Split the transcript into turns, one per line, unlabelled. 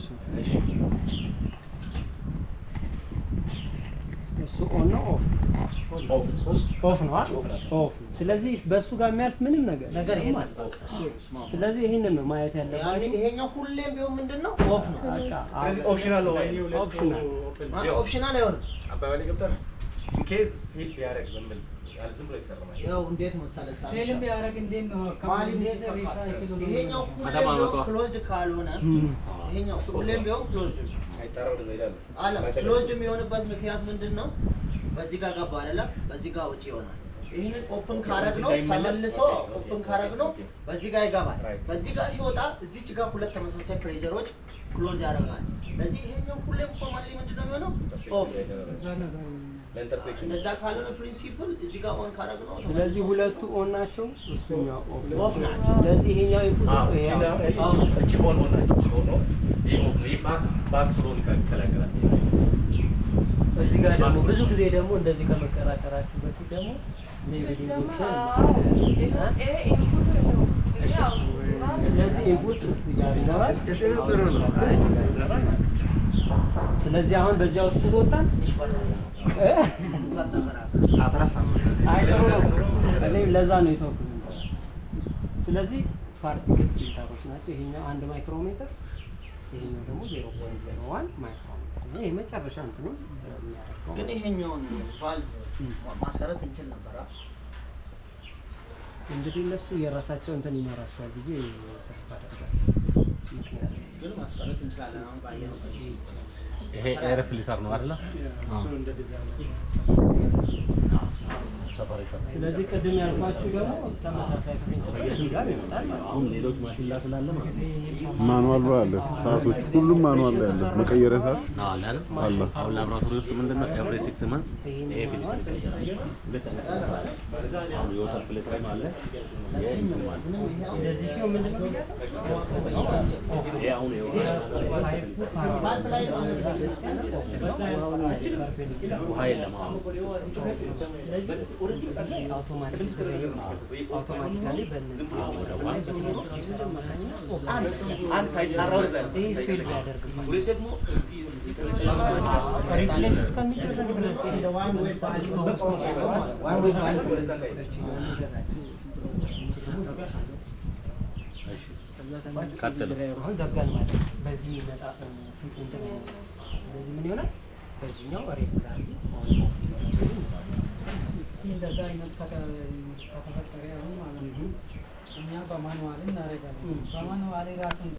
እሱ። እሱ on ነው off?
Off ሶስት።
Off ነው አይደል? Off ነው። ስለዚህ በእሱ ጋር የሚያልፍ ምንም ነገር
ነገር
የለም
የለም።
ማለት ነው።
በቃ እሱ እስማማ።
ስለዚህ ይህንን ነው ማየት
ያኔ
ያለባችሁ።
ይሄኛው ሁሌም ቢሆን ምንድን ነው? Off ነው።
በቃ።
ስለዚህ optional ነው ማለት ነው።
Optional።
Optional አይሆንም።
አባባሌ ገብቷል። In case fail ቢያደርግ በሚል ያለ ዝም ብሎ ይሰራል ማለት ነው።
ያው እንዴት መሰለህ ሳሚሻ፣
Fail ም ቢያደርግ እንዴት ነው
ማሊም
እንዴት
ሲፈካ
Recycle ሆኖ?
ይሄኛው ሁሌም
አዳማ
ቢሆን
መቷ።
Closed ካልሆነ፣ ይሄኛው ሁሌም ቢሆን closed ነው።
ሳይጣራ ወደዛ ይላሉ።
አለ closed የሚሆንበት ምክንያት ምንድን ነው? በዚህ ጋር ገባ አይደለም? በዚህ ጋር ውጪ ይሆናል። ይህንን open ካረግ ነው ተመልሶ open ካረግ ነው በዚህ ጋር ይገባል። በዚህ ጋር ሲወጣ እዚች ጋር ሁለት ተመሳሳይ pressure ኦች close ያደርጋል። ለዚህ ይሄኛው ሁሌም commonly ምንድን ነው የሚሆነው? Off።
እዛ ነገር
ለ intersection።
እንደዛ ካልሆነ principle እዚህ ጋር on ካረግ ነው
ስለዚህ ሁለቱ on ናቸው፣ እሱኛው off።
Off ናቸው።
ስለዚህ ይሄኛው input ነው፣ ይሄ output።
እቺ on on ናቸው። On off፣ ይሄ off ነው። ይሄ back flow ን ይከላከላል።
እዚህ ጋር ደግሞ ብዙ ጊዜ ደግሞ እንደዚህ ከመከራከራችሁ በፊት ደግሞ labeling option።
ይሄ input ነው፣ ይሄ output ራሱ።
ስለዚህ input እዚህ ጋር ይኖራል።
Discussion ኑ ጥሩ ነው።
output እዚህ ጋር ይኖራል። ስለዚህ አሁን በዚህ output ወጣን።
ትንሽ ፈጥሮ ነገር አለ።
አትረሳም።
አይ ጥሩ ነው። እኔ ለዛ ነው የተውኩት። ስለዚህ particle filter ኦች ናቸው። ይሄኛው 1 micrometer፣ ይሄኛው ደግሞ 0.01 micrometer ነው። ይሄ መጨረሻ እንትኑ የሚያደርገው።
ግን ይሄኛውን ቫልቭ ማስቀረት እንችል ነበር። አ?
እንግዲህ እነሱ የራሳቸው እንትን ይኖራቸዋል ብዬ ተስፋ አደርጋለሁ። ምክንያቱም
ግን ማስቀረት እንችላለን። አሁን ባየነው principle።
ይሄ air filter ነው አይደለ?
እሱ እንደ ዲዛይን
Separator።
ስለዚህ ቅድም ያልኳችሁ ደግሞ ተመሳሳይ principle እዚህ ጋር ይመጣል ማለት ነው።
አሁን ሌሎች ማሽን ላይ ስላለ ማለት ነው።
Manual ላይ አለ። ሰዓቶች ሁሉም manual ላይ አለ። መቀየሪያ ሰዓት
አዎ አለ አይደል?
አለ።
አሁን ላብራቶሪ ውስጥ ምንድነው every 6 months ይሄ filter ይቀየራል። ሁለት አይነት filter አለ። አሁን የ water filter ም አለ፣ የእንትንም አለ።
እንደዚህ ሲሆን ምንድን ነው ብያለሁ?
ይሄ አሁን የውሃ
Pipeline ማለት
ውሃ የለም አሁን።
ስለዚህ automatically በእነዚህ በ transducer አማካኝነት
አንድ ሳይጣራ ወደዛ ይላል።
ይሄ fail ቢያደርግባቸው
ሁለት ደግሞ እዚህ
Replace እስከሚደረግ ድረስ ይሄ ለምሳሌ በውስጡ
One way valve።
ወደዛ ላይ
ቀጥል።
አሁን ዘጋን ማለት ነው። በዚህ የሚመጣ እንትን አይኖርም። ስለዚህ ምን ይሆናል? በዚህኛው regularly on off ይሆናል።
እንደዛ አይነት ከተፈጠረ አሁን ማለት ነው እኛ በ manual እናደርጋለን። በ manual ራሱን